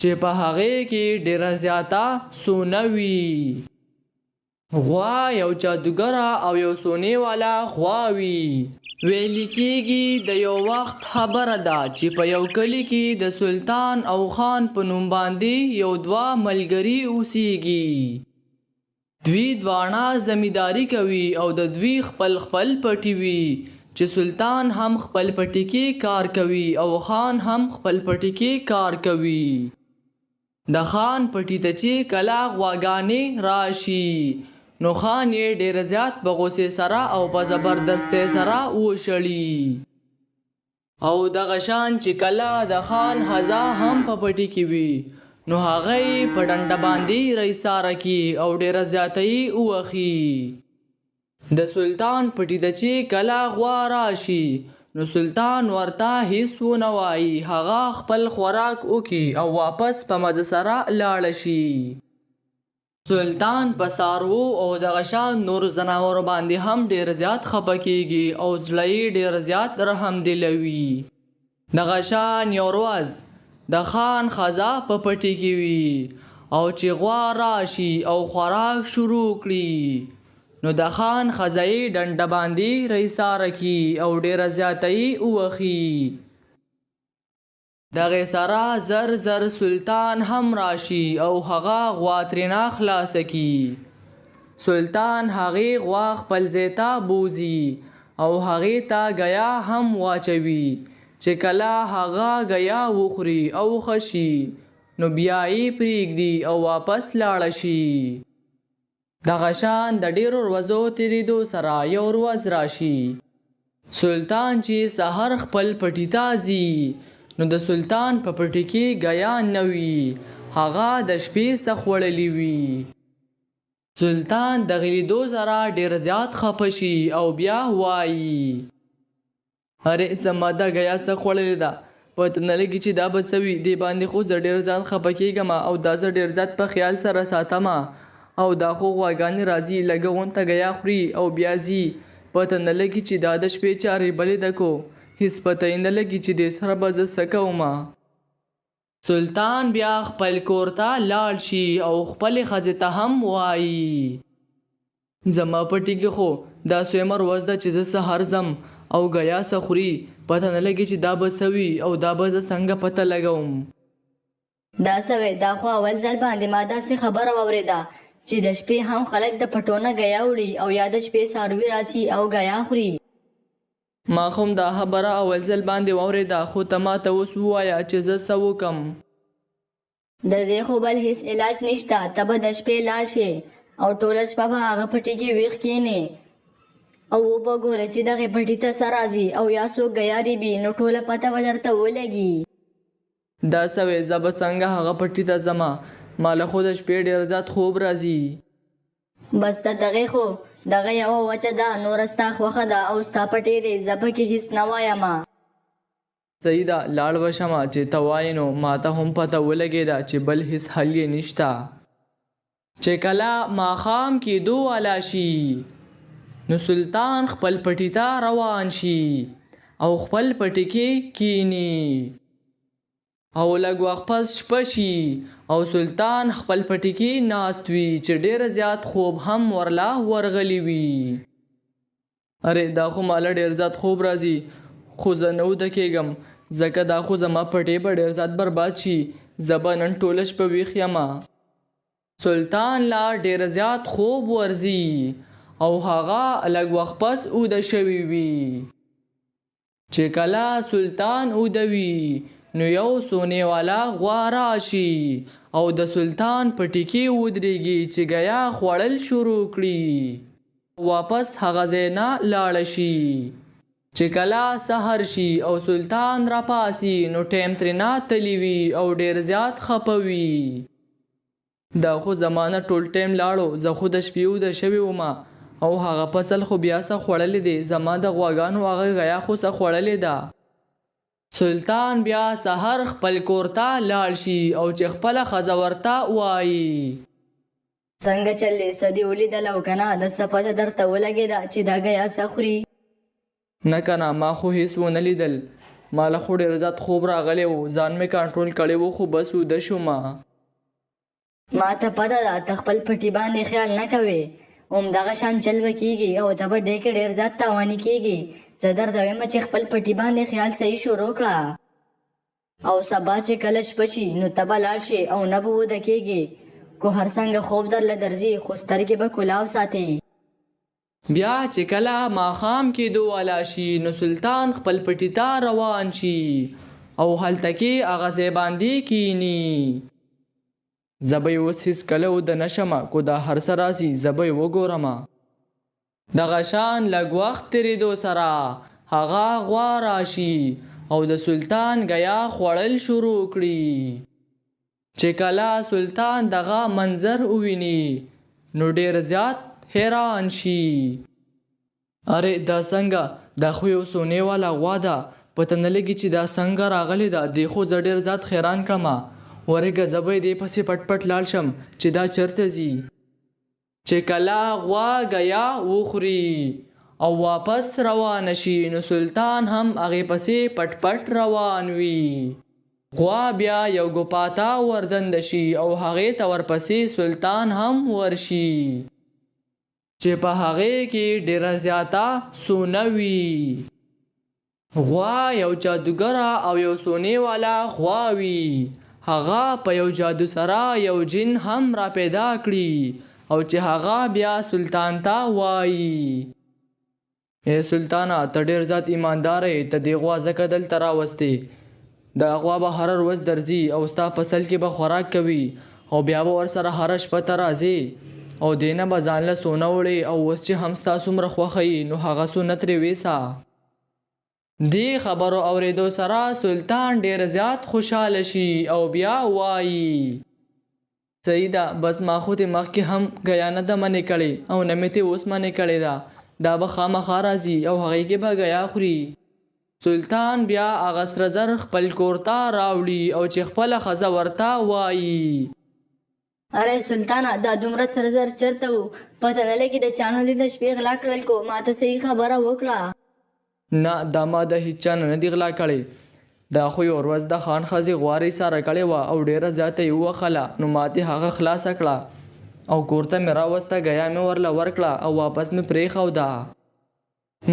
چې په هغې کې ډېره زیاته سونه وي. غوا یو جادوګره او یو سونې والا غوا وي. ویل کیږي د یو وخت خبره ده چې په یو کلي کې د سلطان او خان په نوم باندې یو دوه ملګري اوسیږي. دوی دواړه زمینداري کوي او د دوی خپل خپل پټي وي چې سلطان هم خپل پټي کې کار کوي او خان هم خپل پټي کې کار کوي. د خان پټي ته چې کله غواګانې راشي نو خان یې ډېر زیات په غوسې سره او په زبردستۍ سره وشړي. او دغه شان چې کله د خان ښځه هم په پټي کې وي نو هغه یې په ډنډه باندې رایساره کړي او ډېره زیاته یې ووهي. د سلطان پټي ته چې کله غوا راشي نو سلطان ورته هیڅ ونه وايي، هغه خپل خوراک وکړي او واپس په مزه سره لاړه شي. سلطان په څاروو او دغه شان نورو ځناورو باندې هم ډېر زیات خپه کېږي او زړه یې ډېر زیات رحمدله وي. دغه شان یو ورځ د خان ښځه په پټي کې وي او چې غوا راشي او خوراک شروع کړي نو د خان ښځه یې ډنډه باندې رایساره کړي او ډېره زیاته یې ووهي. دغې سره زر زر سلطان هم راشي او هغه غوا ترېنه خلاصه کړي. سلطان هغې غوا خپل ځای ته بوځي او هغې ته ګیا هم واچوي چې کله هغه ګیا وخوري او ښه شي نو بیا یې پرېږدي او واپس لاړه شي. دغه شان د ډېرو ورځو تېرېدو سره یو ورځ راشي. سلطان چې سهار خپل پټي ته ځي نو د سلطان په پټي کې ګیا نه وي، هغه د شپې څه خوړلي وي. سلطان د غلیدو سره ډېر زیات خپه شي او بیا وايي. ارې زما دا ګیا څه خوړلې ده، پته نه لګي چې دا به څه وي، دې باندې خو زه ډېر ځان خپه کېږم او دا زه ډېر زیات په خیال سره ساتم او دا خو غواګانې راځي لږه غونته ګیا خوري او بیا ځي، پته نه لګي چې دا د شپې چا رېبلې ده کو، هېڅ پته یې نه لګي چې دې سره به زه څه کوم. سلطان بیا خپل کور ته لاړ شي او خپلې ښځې ته هم وايي. زما پټي کې خو دا څویمه ورځ ده چې زه سهار ځم او ګیا څه خوري، پته نه لګي چې دا به څه وي او دا به زه څنګه پته لګوم. دا څه وې، دا خو اول ځل باندې ما داسې خبره واورېده چې د شپې هم خلک د پټو نه ګیا وړي او یا د شپې څاروي راځي او ګیا خوري. ما خو هم دا خبره اول ځل باندې واورېده، خو ته ماته اوس ووایه چې زه څه وکم؟ د دې خو بل هیڅ علاج نشته، ته به د شپې لاړ شې او ټوله شپه به هغه پټي کې ویښ کینې او وبه ګورې چې دغې پټي ته څه راځي او یا څوک ګیا ریبي، نو ټوله پته به درته ولګي. دا څه وې، زه به څنګه هغه پټي ته ځمه، ماله خو د شپې ډېر زیات خوب راځي. بس د دغې خو دغه یوه وجه ده، نوره ستا خوښه ده او ستا پټی دی، زه پکې هیڅ نه وایمه. صحیح ده، لاړ به شمه، چې ته وایې نو ماته هم پته ولګېده چې بل هیڅ حل یې نشته. چې کله ماښام کېدو والا شي نو سلطان خپل پټي ته روان شي او خپل پټي کې کیني او لږ وخت پس شپه شي او سلطان خپل پټي کې ناست وي چې ډېر زیات خوب هم ورله ورغلي وي. ارې دا خو ماله ډېر زیات خوب راځي خو زه نه اوده کېږم ځکه دا خو زما پټې به ډېر زیات برباد شي، زه به نن ټوله شپه ویښ یمه. سلطان لا ډېر زیات خوب ورځي او هغه لږ وخت پس اوده شوی وي. چې کله سلطان اوده وي نو یو سونې والا غوا راشي او د سلطان په ټیکې ودرېږي چې ګیا خوړل شروع کړي او واپس هغه ځای نه لاړه شي. چې کله سحر شي او سلطان راپاڅي نو ټیم ترېنه تللی وي او ډېر زیات خپه وي. دا خو زما نه ټول ټایم لاړو، زه خو د شپې اوده شوې ومه او هغه فصل خو بیا څه خوړلې دی، زما د غواګانو هغه غیا خو څه خوړلې ده. سلطان بیا سحر خپل کور ته لاړ شي او چې خپله ښځه ورته وايي. څنګه چل دی، څه دې ولیدل او که نه، د څه پته درته ولګېده چې دا ګیا څه خوري؟ نه کنه ما خو هیڅ ونه لیدل. ماله خو ډېر زیات خوب راغلی و، ځان مې کنټرول کړی و خو بس اوده شوم. ماته پته ده ته خپل پټي باندې خیال نه کوې، همدغه شان چل به کیږي او ته به دې کې ډېر زیات تاواني کیږي. زه درته وایم چې خپل پټي باندې خیال صحیح شروع کړه او سبا چې کله شپه شي نو ته به لاړ شې او نه به وده کیږې، که هر څنګه خوب درله درځي خو سترګې به کلاو ساتې. بیا چې کله ماښام کېدو والا شي نو سلطان خپل پټي ته روان شي او هلته کې هغه ځای باندې کینی. زه به یې اوس هیڅکله اوده نه شمه، که دا هر څه راځي زه به یې وګورمه. دغه شان لږ وخت تېرېدو سره هغه غوا راشي او د سلطان ګیا خوړل شروع کړي. چې کله سلطان دغه منظر وویني نو ډېر زیات حیران شي. ارې دا څنګه، دا خو یو سونې والا غوا ده، پته نه لګي چې دا څنګه راغلې ده، دې خو زه ډېر زیات حیران کړم، ورېږه زه به یې دې پسې پټ پټ لاړ شم چې دا چېرته ځي. چې کله غوا ګیا وخوري او واپس روانه شي نو سلطان هم هغې پسې پټ پټ روان وي. غوا بیا یو ګوپا ته وردنده شي او هغې ته ورپسې سلطان هم ورشي چې په هغې کې ډېره زیاته سونه وي. غوا یو جادوګره او یو سونې والا غوا وي. هغه په یو جادو سره یو جن هم را پیدا کړي او چې هغه بیا سلطان ته وایي. ای سلطانه، ته ډېر زیات ایمانداره یې، ته دې غوا ځکه دلته راوستې. دا غوا به هره ورځ درځي او ستا په سل کې به خوراک کوي او بیا به ورسره هره شپه ته راځې او دې نه به ځان له سونه وړې او اوس چې هم ستا څومره خوښه یي نو هغه سونه ترې ویسه. دې خبرو اورېدو سره سلطان ډېر زیات خوشحاله شي او بیا وایي. صحیح ده، بس ما خو ترې مخکې هم ګیا نه ده منع کړې او نه مې ترې اوس منع کړې ده، دا به خامخا راځي او هغې کې به ګیا خوري. سلطان بیا هغه سره زر خپل کور ته راوړي او چې خپله ښځه ورته وایي. ارې سلطانه، دا دومره سره زر چرته وو؟ پته نه لګي د چا نه دې د شپې غلا کړل کو، ماته صحیح خبره وکړه. نه، دا ما د هیچا نه نه دي غلا کړې، دا خو یوه ورځ د خان ښځې غوا رېساره کړې وه او ډېره زیاته یې ووهله نو ما ترې هغه خلاصه کړه او کور ته مې راوسته، ګیا مې ورله ورکړه او واپس مې پرېښوده.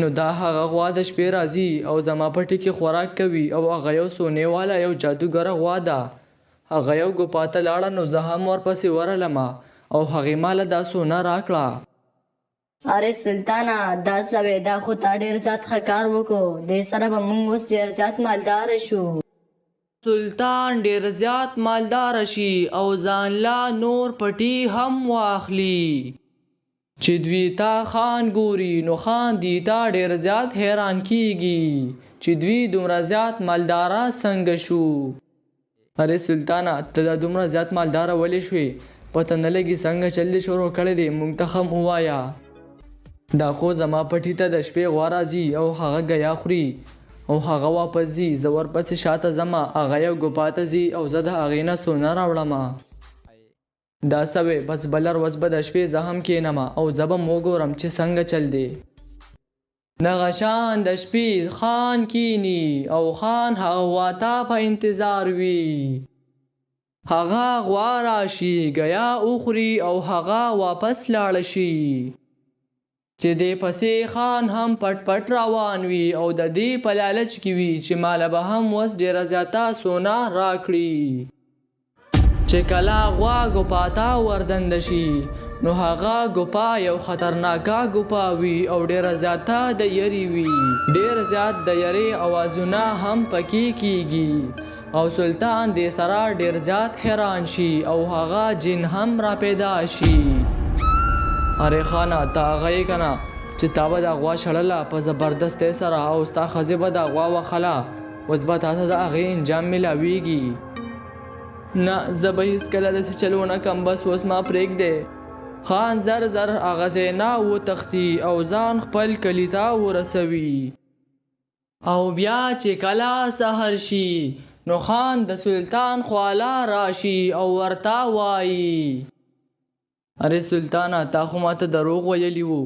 نو دا هغه غوا د شپې راځي او زما پټي کې خوراک کوي او هغه یو سونې والا یو جادوګره غوا ده. هغه یو ګوپا ته لاړه نو زه هم ورپسې ورغلم او هغې ماله دا سونه راکړه. ارې سلطانه، دا څه وې، دا خو تا ډېر زیات ښه کار وکړو، دې سره به مونږ اوس ډېر زیات مالداره شو. سلطان ډېر زیات مالداره شي او ځان له نور پټي هم واخلي. چې دوی ته خان ګوري نو خان دوی ته ډېر زیات حیران کیږي چې دوی دومره زیات مالداره څنګه شو. ارې سلطانه، ته دا دومره زیات مالداره ولې شوې؟ پته نه لګي څنګه چل دې شروع کړی دی، مونږ ته هم ووایه. دا خو زما پټي ته د شپې غوا راځي او هغه ګیا خوري او هغه واپس ځي، زه ورپسې شاته ځمه، هغه یو ګوپا ته ځي او زه د هغې نه سونه راوړمه. دا څه وې، بس بله ورځ به د شپې زه هم کینمه او زه به هم وګورم چې څنګه چل دی. دغه شان د شپې خان کیني او خان هغه غوا ته په انتظار وي. هغه غوا راشي، ګیا وخوري او هغه واپس لاړه شي. چې دې پسې خان هم پټ پټ روان وي او د دې په لالچ کې وي چې ماله به هم اوس ډېره زیاته سونه راکړي. چې کله غوا ګوپا ته وردنده شي نو هغه ګوپا یو خطرناکه ګوپا وي او ډېره زیاته د یرې وي، ډېر زیات د یرې اوازونه هم پکې کیږي او سلطان دې سره ډېر زیات حیران شي او هغه جن هم را پیدا شي. ارې خانه، ته هغه یې کنه چې تا به دا غوا شړله په زبردستۍ سره او ستا ښځې به دا غوا وښله، اوس به تا ته د هغې انجام میلاویږي. نه، زه به هیڅکله داسې چل ونه کړم، بس اوس ما پرېږدی. خان زر زر هغه ځای نه وتښتي او ځان خپل کلي ته ورسوي. او بیا چې کله سحر شي نو خان د سلطان خواله راشي او ورته وایي. ارې سلطانه، تا خو ماته دروغ ویلي وو،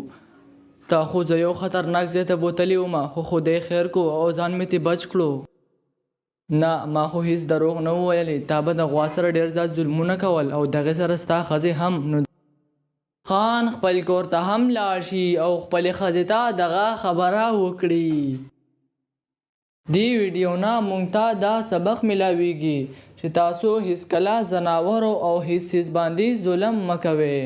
تا خو زه یو خطرناک ځای ته بوتلی وم، خو خدای خیر کو او ځان مې ترې بچ کړو. نه ما خو هیڅ دروغ نه وو ویلي، تا به د غوا سره ډیر زیات ظلمونه کول او دغې سره ستا ښځې هم، نو خان خپل کور ته هم لاړ شي او خپلې ښځې ته دغه خبره وکړي. دې ویډیو نه مونږ ته دا سبق ملاویږي چې تاسو هیڅکله ځناورو او هیڅ څیز باندې ظلم مه کوئ.